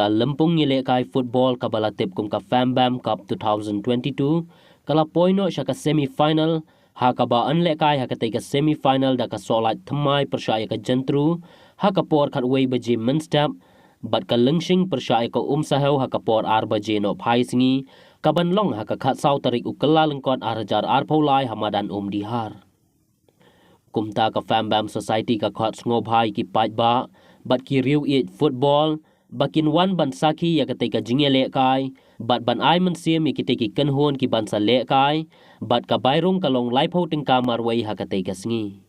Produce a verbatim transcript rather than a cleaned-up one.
Ka lympung ïalehkai football kaba la tip kum ka Fembam Cup two thousand twenty-two ka la poi noh sha ka semi final, ha kaba yn lehkai ha katei ka semi final da ka Sohlait Thymmai pyrshah ïa ka Jyntru ha ka por khatwei baje mynstep, bad ka Lyngshing pyrshah ïa ka Umsahew ha ka por ar baje nohphai sngi, kaban long ha ka khatsaw tarik u Kyllalyngkot ar hajar arphew lai ha madan Umdihar. Kumta ka Fembam Society ka khot sngewbha ïa ki paidbah bad ki riew ïeit football ba kin wan ban sakhi ïa katei ka jingïalehkai bad ban ai mynsiem ïa kitei ki kynhun kiban sa lehkai, bad ka bai rung ka long laiphew tyngka marwei ha katei ka sngi.